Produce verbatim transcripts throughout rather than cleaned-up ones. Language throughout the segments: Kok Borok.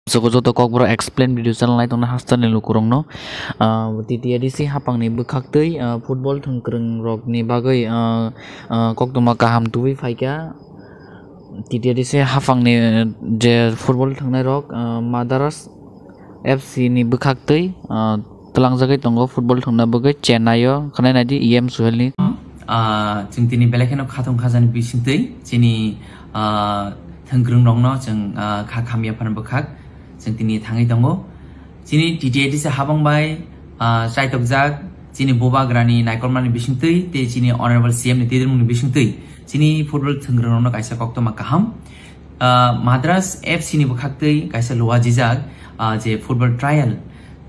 Jogo joto kokborok explain video channel nai tongna hasteni lukurokno, ah, T T A D C hapangni bwkhaktwi, ah, football thwngkwrwng rokni bagwi, ah, ah, koktwma kaham tubui phaikha. T T A D C hapangni je football thwngnai rok, ah, Madras F C ni bwkhaktwi, ah, twlangjagwi tongo football thwngna bagwi Chennai o, khwnai naidi E M Suhel ni. Ah, chwng tini belai kheno khatung khajani bisingtwi chini, ah, thwngkwrwng rokno chwng, ah, kha khamya phano bwkhak chwng tini thangwi tongo. Chini T T A D C hapang bai, ah, chaitokjak chini bubagrani naikolmani bisingtwi tei chini Honorable C M ni twidirmungni bisingtwi chini football thwngkwrwng rokno kaisa koktwma kaham. Ah, Madras F C ni bwkhaktwi kaisa luajijak, ah, je football trial,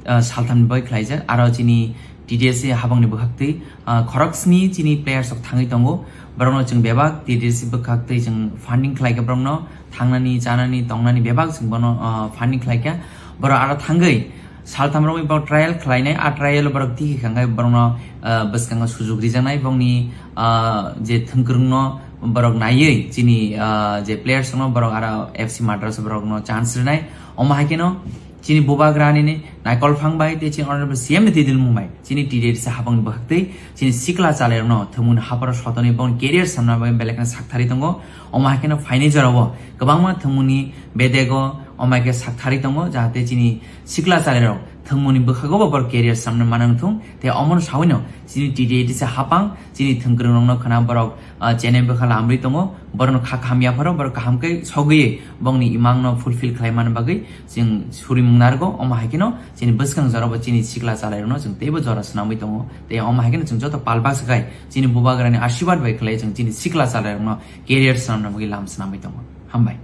ah, salthamni bai khlaijak, aro chini T T A D C hapangni bwkhaktwi, ah, khoroksni chini players rok thangwi tongo. Borokno chwng bebak T T A D C bwkhaktwi chwng funding khlaikha borokno, thangnani, chanani, tongnani bebak chwng bono, ah, funding khlaikha. Borok aro thangwi saltham romwi borok trial khlainai, a trial o borok tiki kha hwnkhe borokno, ah, bwskango sujuk rijaknai, bongni, ah, je thwngkwrwngno borok naiwi chini, ah, je players rokno borok aro F C Madras borokno chance rwnai. Omo hai kheno chini bubagrani ni naikol phang bai tei chini Honorable C M ni twidirmung bai chini T T A D C hapangni bwkhaktwi chini sikla chalairokno thwngmungni hapharo sotoni bongni career samna bai belai kheno sakthari tongo. Omo hai kheno phaini jorao kwbangma thwngmungni bedego omo hai khe sakthari tongo, jahate chini sikla chalairok thwngmungni bwkhago bo borok career samna manang thung. Tei omono sawino chini T T A D C hapang chini thwngkwrwng rokno khna borok, ah, chennai bwkha lamri tongo, borokno kha khamya pharo borok kaham khe sogwi bongni imangno fulfill khlai man bagwi chwng surimung narwgo. Omo hai kheno chini bwskang jorabo chini sikla chalairokno chwng teibo jora swnamwi tongo. Tei omo hai kheno chwng joto pal baksa khai chini bubagrani asirwad bai khlai chwng chini sikla chalairokno career swnamna bagwi lam swnamwi tongo. Hambai.